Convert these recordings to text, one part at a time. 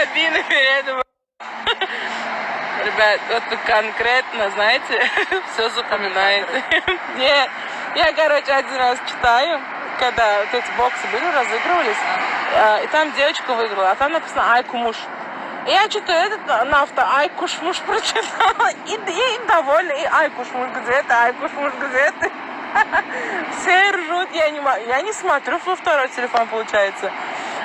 Сабина Мередова. Ребят, вот вы конкретно, знаете, все запоминаете. Не, я, короче, один раз читаю, когда вот эти боксы были, разыгрывались, а, и там девочка выиграла, а там написано Айкумуш. И я что-то этот на авто Айкушмуш прочитала, и, и довольна, и Айкушмуш где ты, Айкушмуш где ты. Все ржут, я не, я не смотрю во второй телефон, получается.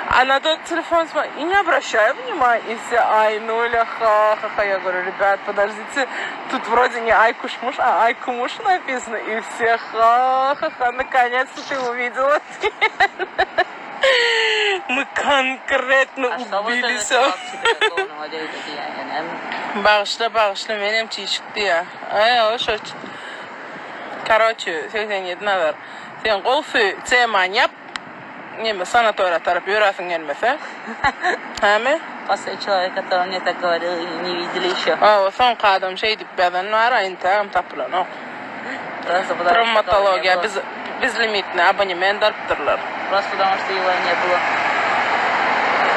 А на тот телефон смотрю, и не обращаю внимания, и все, ай, нуля, ха-ха-ха. Я говорю, ребят, подождите, тут вроде не Айкушмуш, а Айкумуш написано. И все, ха-ха-ха, наконец-то ты увидела. Мы конкретно убили все. Bagyşla, bagyşla, menem çişik diýýär. Aý, o şo. Karoçe, 87 nazar. Sen gowsy temany ýap. Neme sanatoriýa tarap ýöräsiň gelmese. Hämi? Последний человек, который мне так говорил, не видели еще. Hawa, soňky adam şeý diýip ýazan bar-a, entägem tapylanok. Просто потому что такого не Trawmatologiýa было. biz bezlimitny abonement alypdyrlar. Просто потому что его не было.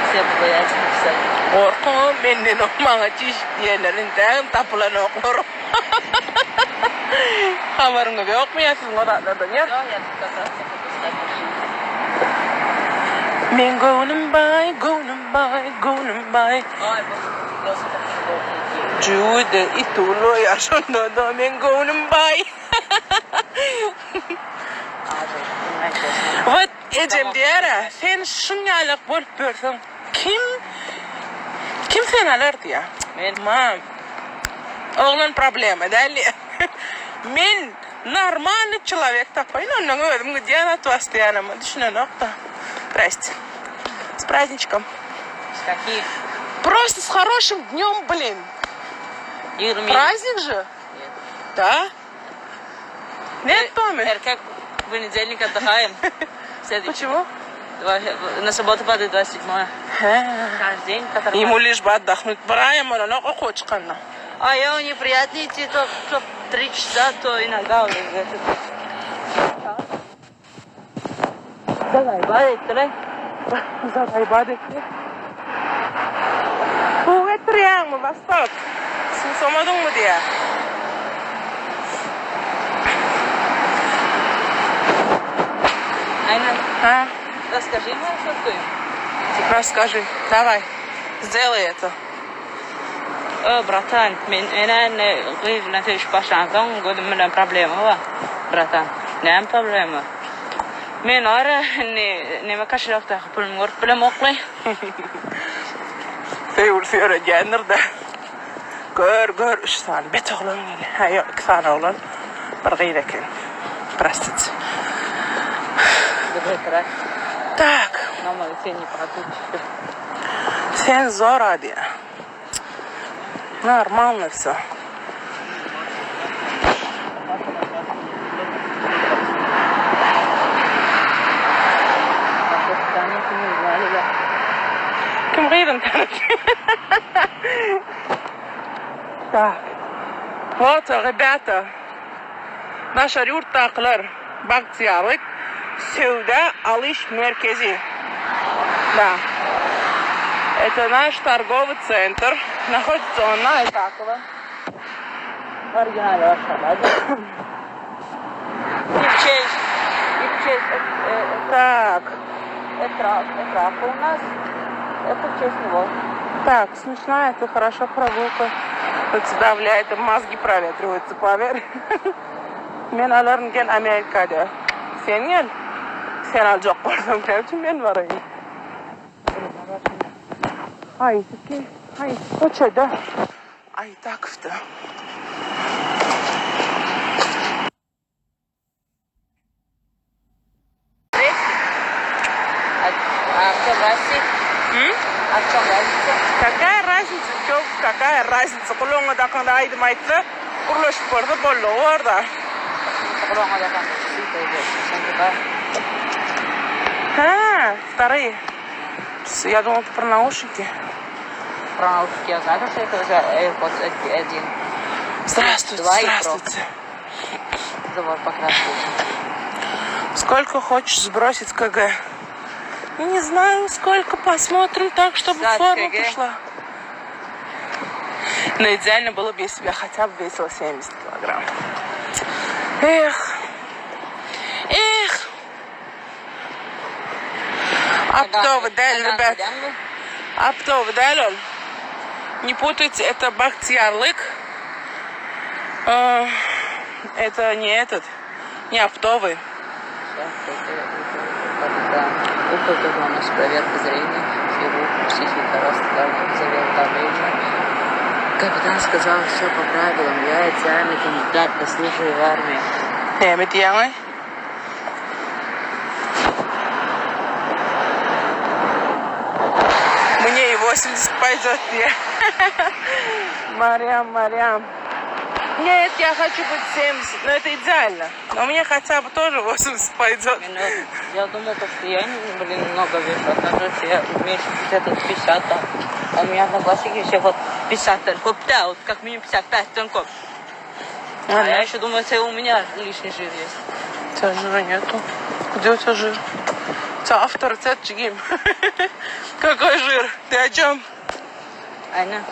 Все побоялись написать. Gorkuň menden o maňa çişik diýenler entägem tapylanoklar. Habaryňyz ýokmy ýa siziň o zatlardan ýa? Ýok, ýa как раз таки пускай машина. Meň göwnüm baý, göwnüm baý, göwnüm baý. Aý bu welosiped Jüwüde it uwlaýar şonda-da meň göwnüm baý. Wot ejem diýer-ä, sen şuň ýalak bolup ýörseň, kim kim seni alar diýýär. Men. Mam, oglan problema däl diýýär. Men normalnyý çelowek tapaýyn, ondan özüm gidýän at bas diýýänime düşünenok-da. Zdrasте. S prazdniçkom. S каким? Просто с хорошим днем, блин. 20 Праздник же? Нет. Да? Нет, Томи? Erkek понедельник отдыхаем. Следующий. Почему? На субботу падает 27 Каждый день, который... Ему лишь бы отдохнуть. Biraýam bolanok okuwa çykanda. А я неприятно идти, то, то три часа, то иногда уже этот. Zagaýbat etdiler. Zagaýbat etdi. Suw getirýäňmi, Wostok? Suwsamadyňmy diýýär. Aýna. Ha? Rasskaži moju шутку. Rasskaži. Dawaj. Sdelaj eto. Ö, bratan, men men indi gyz bilen söýüşip başlansoň gözüm bilen problema bar, bratan. Näme problema? Men bar-a indi neme koşelokdaky pulumy görüp bilemokly. Söýgülisi ýöredýändir-dä. Gör, gör, üç sany bet oglan gelýär. Hä, ýok, iki sany oglan, bir gyz eken. Prostite. Tak. Sen zora diýýär. Normalno wsё. Kim gyzyny tanatdy? Tak. Wot, rebýata. Daşary ýurtdakylar Bagtyýarlyk söwda alyş merkezi. Da. Это наш торговый центр. Находится он на Исаково. Original Aşgabat. И в честь, и в честь Так. Этрак, Этрака у нас. Это в честь него. Так, смешная ты, хорошо прогулка. Тут вставляет, мозги проветриваются, поверь. Men alaryn gel Amerikada. Sen gel. Sen aljak bolsaň näme üçin men baraýyn? Haýsy ki? Haýsy köçede? Aýtakowda. Kakaya raznica köw kakaya raznica gulagyňa dakanda aýdym aýtsa gürleşip görse boldugy borda. Hä вторые я думала ты про наушники. Про наушники я знаю, что это уже AirPods 1. Здравствуйте, здравствуйте. Забор покрасил. Сколько хочешь сбросить кг? Не знаю, сколько посмотрим так, чтобы форма пошла. Но идеально было бы, если бы я хотя бы весила 70 килограмм. Эх, эх. Оптовый, да, ребят? Оптовый, да, Лёль? Не путайте, это Бахтиярлык. Э, это не этот, не оптовый. У нас проверка зрения, хирург, психика, рост, давление. Капитан сказал, все по правилам, я идеальный кандидат на службу в армии. Näme diýýäňaý? Мне и 80 пойдет diýýä. Марьям, Марьям. Нет, я хочу быть 70, но это идеально. Но мне хотя бы тоже 80 пойдет. Я думал, то, что я, блин, много вешу, а оказывается, я меньше 50, от 50, а у меня одноклассники все вот 50, хоп, да, вот как минимум 55 тонков. А я еще думаю, это у меня лишний жир есть. У тебя жира нету. Где у тебя жир? У тебя авторитет, jigim. Какой жир? Ты о чем? Айна.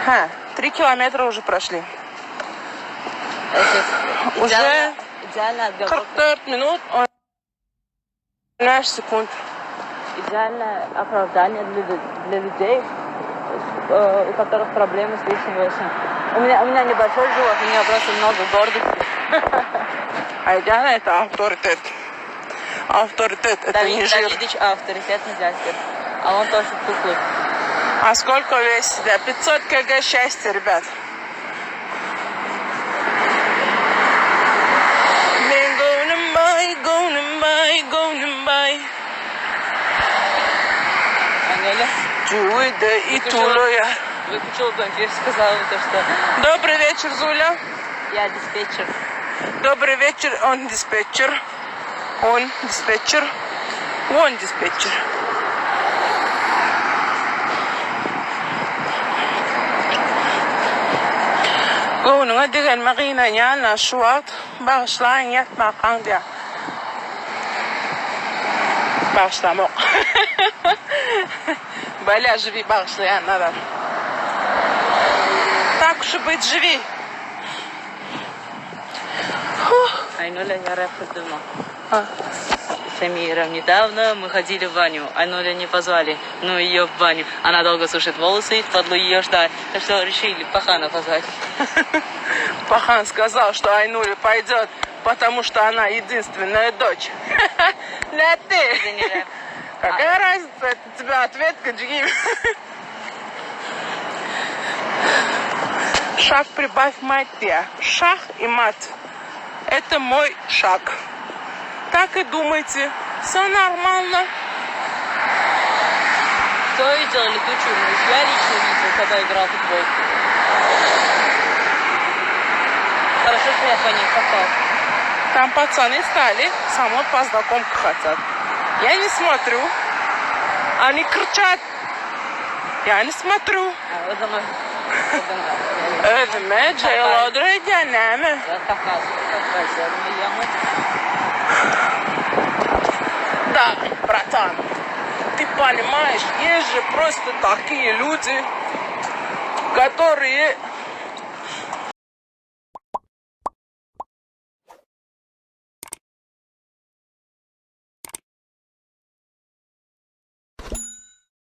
Ха, 3 километра уже прошли. Это Уже идеально, идеально отговорка. 44 minut 15 sekund. Идеальное оправдание для, для людей, э, у которых проблемы с лишним весом. У меня, у меня небольшой живот, у меня просто много гордости. А идеально это авторитет. Авторитет это Давид не жир. Давидыч авторитетный дядька. А он тоже пухлый. А сколько весит? Да, 500 кг счастья, ребят. Men göwnüm baý, göwnüm baý, göwnüm baý. Анеля Jüwide ituloya. выключила пломбир, сказала то, что Добрый вечер, Зуля. я диспетчер. Добрый вечер, он диспетчер. Он диспетчер. Он диспетчер. Göwnüňe degenime gynanýan-a şu wagt. Bagyşlaýyň ýatmakaň diýýär. Bagyşlamok. Bolýa žiwi bagyşlaýan Nazar. Так уж и быть, живи. Фух. Айнуля, я рэп придумал. А. С Амиром недавно мы ходили в баню. Айнуля не позвали, ну ее в баню. Она долго сушит волосы, впадлу ее ждать. Так что решили пахана позвать. Пахан сказал, что Айнуля пойдет, потому что она единственная дочь. Ля ты! Это не рэп. Какая разница, это тебе ответка, jigim. Шаг прибавь мать я. Шах и мат. Это мой шаг. Так и думайте. Все нормально. Кто видел летучую мышь? Я лично видел, когда играл в футбол. Хорошо, что я по ней попал. Там пацаны стали, со мной познакомку хотят. Я не смотрю. Они кричат. Я не смотрю. А, вот домой. Özüme jaýladyr öýdýän näme? Да, братан, ты понимаешь, есть же просто такие люди, которые...